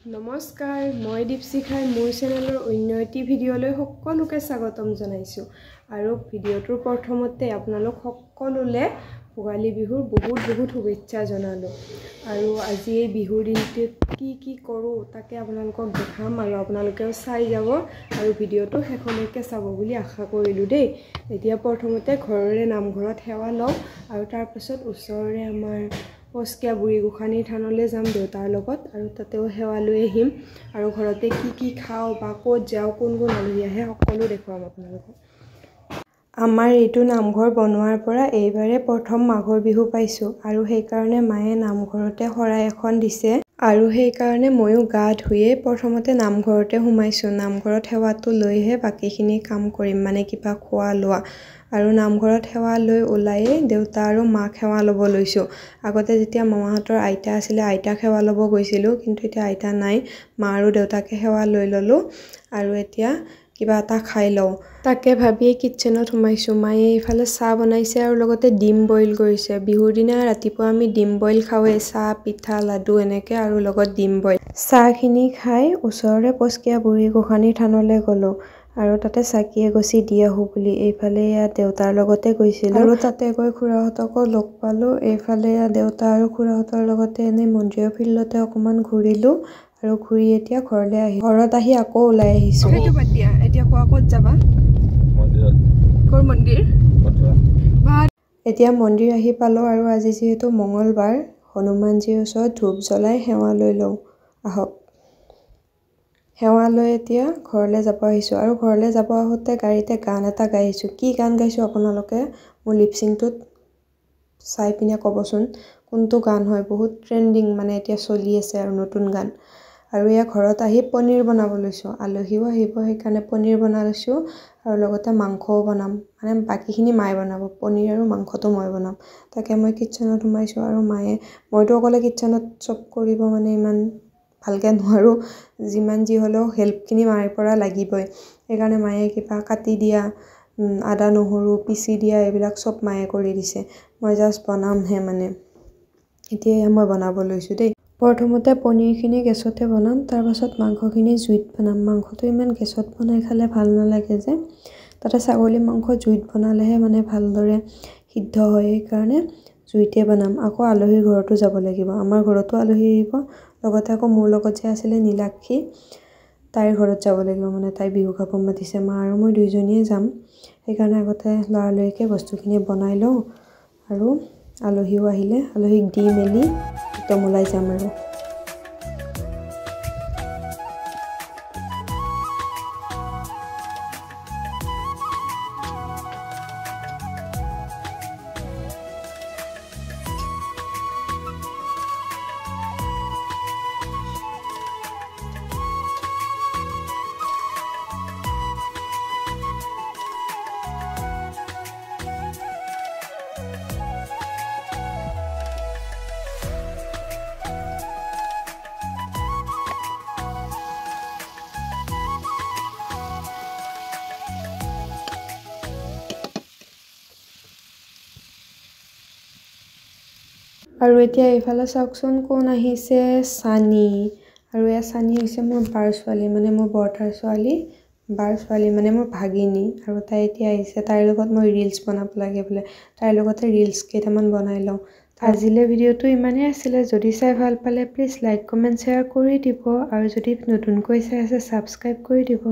নমস্কাৰ, মই দীপশিখাই মোৰ চেনেলৰ অন্য এটি ভিডিঅ'লৈ সকলোকে স্বাগতম জনাইছোঁ। আৰু ভিডিঅ'টোৰ প্ৰথমতে আপোনালোক সকলোলৈ ভোগালী বিহুৰ বহুত বহুত শুভেচ্ছা জনালোঁ। আৰু আজি এই বিহুৰ দিনটোত কি কি কৰোঁ তাকে আপোনালোকক দেখাম আৰু আপোনালোকেও চাই যাব আৰু ভিডিঅ'টো শেষলৈকে চাব বুলি আশা কৰিলোঁ দেই। এতিয়া প্ৰথমতে ঘৰৰে নামঘৰত সেৱা লওঁ আৰু তাৰপাছত ওচৰৰে আমাৰ পচকীয়া বুঢ়ী গোসাঁনীৰ থানলৈ যাম দেউতাৰ লগত আৰু তাতেও সেৱা লৈ আহিম। আৰু ঘৰতে কি কি খাওঁ বা ক'ত যাওঁ, কোন কোন আলহী আহে সকলো দেখুৱাম আপোনালোকক। আমাৰ এইটো নামঘৰ বনোৱাৰ পৰা এইবাৰে প্ৰথম মাঘৰ বিহু পাইছোঁ আৰু সেইকাৰণে মায়ে নামঘৰতে শৰাই এখন দিছে আৰু সেইকাৰণে ময়ো গা ধুয়েই প্ৰথমতে নামঘৰতে সোমাইছোঁ। নামঘৰত সেৱাটো লৈহে বাকীখিনি কাম কৰিম, মানে কিবা খোৱা লোৱা। আৰু নামঘৰত সেৱা লৈ ওলায়েই দেউতা আৰু মাক সেৱা ল'ব লৈছোঁ। আগতে যেতিয়া মামাহঁতৰ আইতা আছিলে আইতাক সেৱা ল'ব গৈছিলোঁ, কিন্তু এতিয়া আইতা নাই, মা আৰু দেউতাকে সেৱা লৈ ল'লোঁ। আৰু এতিয়া কিবা এটা খাই লওঁ তাকে ভাবিয়েই কিটচেনত সোমাইছোঁ। মায়ে এইফালে চাহ বনাইছে আৰু লগতে ডিম বইল কৰিছে। বিহুৰ দিনা ৰাতিপুৱা আমি ডিম বইল খাওঁৱেই, চাহ পিঠা লাডু এনেকৈ আৰু লগত ডিম বইল। চাহখিনি খাই ওচৰৰে পচকীয়া বুঢ়ী গোসাঁনীৰ থানলৈ গ'লোঁ আৰু তাতে চাকি এগছি দি আহোঁ বুলি এইফালে ইয়াত দেউতাৰ লগতে গৈছিলোঁ আৰু তাতে গৈ খুৰাহঁতকো লগ পালোঁ। এইফালে ইয়াত দেউতা আৰু খুৰাহঁতৰ লগতে এনেই মন্দিৰৰ ফিল্ডতে অকণমান ঘূৰিলোঁ আৰু ঘূৰি এতিয়া ঘৰলৈ আহি ঘৰত আহি আকৌ ওলাই আহিছোঁ। সেইটো বাদ দিয়া, এতিয়া কোৱা ক'ত যাবা? মন্দিৰত। ক'ৰ মন্দিৰ? এতিয়া মন্দিৰ আহি পালোঁ আৰু আজি যিহেতু মঙলবাৰ, হনুমানজীৰ ওচৰত ধূপ জ্বলাই সেৱা লৈ লওঁ আহক। সেৱা লৈ এতিয়া ঘৰলৈ যাব আহিছোঁ আৰু ঘৰলৈ যাব আহোঁতে গাড়ীতে গান এটা গাই আহিছোঁ। কি গান গাইছোঁ আপোনালোকে মোৰ লিপচিংটোত চাই পিনে ক'বচোন কোনটো গান হয়। বহুত ট্ৰেণ্ডিং মানে এতিয়া চলি আছে আৰু নতুন গান। আৰু এয়া ঘৰত আহি পনীৰ বনাব লৈছোঁ, আলহীও আহিব সেইকাৰণে পনীৰ বনাই লৈছোঁ আৰু লগতে মাংসও বনাম, মানে বাকীখিনি মায়ে বনাব, পনীৰ আৰু মাংসটো মই বনাম। তাকে মই কিটচেনত সোমাইছোঁ আৰু মায়ে, মইতো অকলে কিটচেনত চব কৰিব মানে ইমান ভালকৈ নোৱাৰোঁ, যিমান যি হ'লেও হেল্পখিনি মাৰ পৰা লাগিবই। সেইকাৰণে মায়ে কিবা কাটি দিয়া, আদা নহৰু পিচি দিয়া এইবিলাক চব মায়ে কৰি দিছে, মই জাষ্ট বনামহে মানে। এতিয়া মই বনাব লৈছোঁ দেই। প্ৰথমতে পনীৰখিনি গেছতে বনাম, তাৰপাছত মাংসখিনি জুইত বনাম। মাংসটো ইমান গেছত বনাই খালে ভাল নালাগে যে, তাতে ছাগলী মাংস জুইত বনালেহে মানে ভালদৰে সিদ্ধ হয়, সেইকাৰণে জুইতে বনাম। আকৌ আলহীৰ ঘৰতো যাব লাগিব, আমাৰ ঘৰতো আলহী আহিব, লগতে আকৌ মোৰ লগত যে আছিলে নীলাক্ষী, তাইৰ ঘৰত যাব লাগিব, মানে তাই বিহু খাব মাতিছে। মা আৰু মই দুইজনীয়ে যাম, সেইকাৰণে আগতে লৰালৰিকৈ বস্তুখিনি বনাই লওঁ আৰু আলহীও আহিলে আলহীক দি মেলি একদম ওলাই যাম। আৰু এতিয়া এইফালে চাওকচোন কোন আহিছে, চানী। আৰু এয়া চানী হৈছে মোৰ বাৰ ছোৱালী, মানে মোৰ বৰতাৰ ছোৱালী, বাৰ ছোৱালী মানে মোৰ ভাগিনী। আৰু তাই এতিয়া আহিছে, তাইৰ লগত মই ৰিলচ বনাব লাগে বোলে, তাইৰ লগতে ৰিলচ কেইটামান বনাই লওঁ। আজিলৈ ভিডিঅ'টো ইমানেই আছিলে। যদি চাই ভাল পালে প্লিজ লাইক কমেণ্ট শ্বেয়াৰ কৰি দিব আৰু যদি নতুনকৈ চাই আছে ছাবস্ক্ৰাইব কৰি দিব।